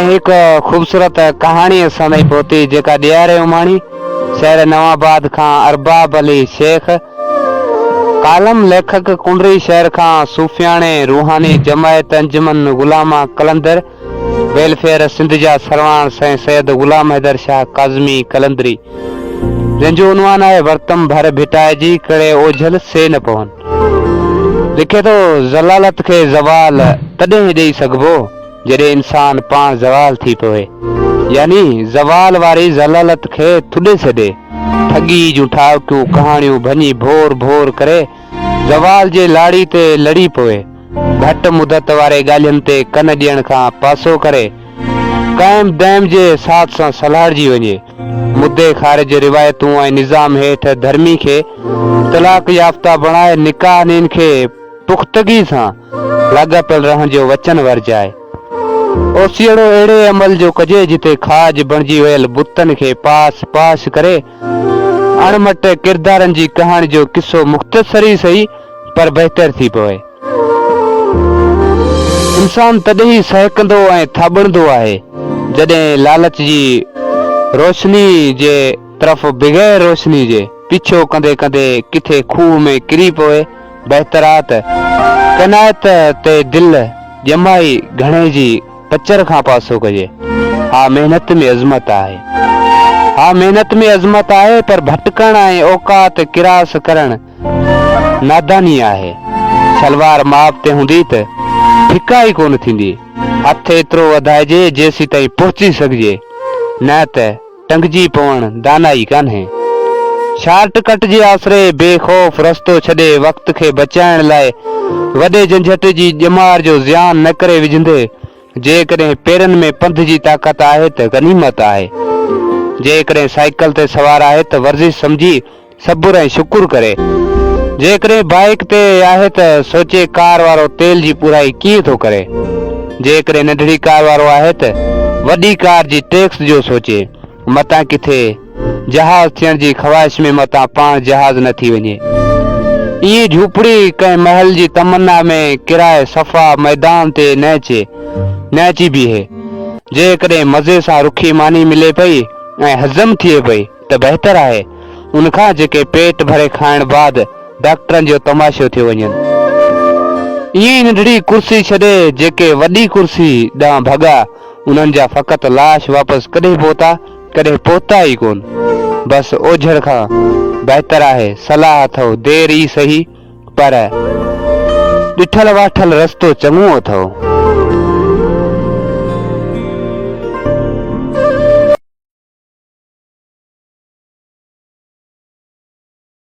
۽ هڪ خوبصورت ڪهاڻي اسان تائين پهتي جيڪا ڏياري اماڻي شهر نئون آباد کان ارباب علي شيخ ڪالم ليکڪ ڪنري شهر کان صوفياڻي روحاني جماعت انجمن غلامان قلندر ويلفيئر سنڌ جا سرواڻ سائين سيد غلام حيدر شاهه ڪاظمي قلندري جنهن جو عنوان آهي ورتم ڀر ڀٽائجي ڪڙي اوجهل سي نه پون لکي ٿو ذلالت کي زوال تڏهن ڏئي سگهبو جڏهن انسان پاڻ زوال ٿي پوي يعني زوال واري ذلالت کي ٿڏي ڇڏي ٺڳي جون ٺاهوڪيون ڪهاڻيون ڀڃي ڀور ڀور ڪري زوال جي لاڙي تي لڙي پوي، گهٽ مدت واري ڳالهين تي ڪن ڏيڻ کان پاسو ڪري، قائم دائم جي ساٿ سان سلهاڙجي وڃي. مدي خارج روايتون ۽ نظام هيٺ ڌرمي کي طلاق يافته بڻائي نڪاح نين کي پختگي سان لاڳاپيل رهڻ جو وچن ورجائي. اوسيئڙو اهڙي عمل جو ڪجي جتي کاڄ بڻجي ويل بتن کي پاس پاش ڪري اڻ مٽ ڪردارن جي ڪهاڻي جو قصو مختصر ئي سهي پر بهتر ٿي پوي. انسان تڏهن ئي سهڪندو ۽ ٿاٻڙندو آهي جڏهن لالچ جي روشني جي طرف بغير روشني جي پيڇو ڪندي ڪندي ڪٿي کوهه ۾ ڪري پوي. بهتر آ ته قناعت تي دل ڄمائي گهڻي جي پچر کان پاسو ڪجي. ها محنت ۾ عظمت آهي. ها محنت ۾ عظمت آهي پر ڀٽڪڻ ۽ اوقات ڪراس ڪرڻ ناداني آهي. شلوار ماپ تي هوندي ته ڦڪا ئي ڪونه ٿيندي. هٿ ايترو وڌائجي جيسيتائين پهچي سگهجي نه ته ٽنگجي پوڻ دانائي ڪانهي. شارٽ ڪٽ جي آسري بي خوف رستو ڇڏي وقت کي بچائڻ لاء وڏي جنجهٽ جي ڄمار جو زيان نه ڪري وجهندي جيڪڏهن پيرن ۾ پنڌ جي طاقت آهي ته غنيمت آهي. جيڪڏهن سائيڪل تي سوار آهي ته ورزش سمجهي صبر ۽ شڪر ڪري. جيڪڏهن بائيڪ تي آهي ته سوچي ڪار وارو تيل جي پورائي ڪيئن ٿو ڪري. جيڪڏهن ننڍڙي ڪار وارو آهي ته وڏي ڪار جي ٽيڪس جو سوچي. متان ڪٿي جهاز ٿيڻ جي خواهش ۾ متان پاڻ جهاز نه ٿي وڃي. ائين جهوپڙي ڪنهن محل جي تمنا ۾ ڪرائي صفا ميدان تي نه اچي نه اچي بيهي. جيڪڏهن مزي سان رکي ماني ملي پئي ۽ هضم ٿئي پئي ته بهتر آهي ان کان جيڪي پيٽ ڀري کائڻ بعد ڊاڪٽرن جو تماشو ٿيو وڃن. ائين ئي ننڍڙي ڪرسي ڇڏي جيڪي وڏي ڪرسي ڏانهن ڀڳا انهن جا فقط لاش واپس ڪڏهن پهتا، ڪڏهن پهتا ئي ڪونه. بس اوجهڙ کان بهتر آهي صلاح اٿئو دير ئي سهي پر ڏٺل واٺل رستو چڱو اٿئو.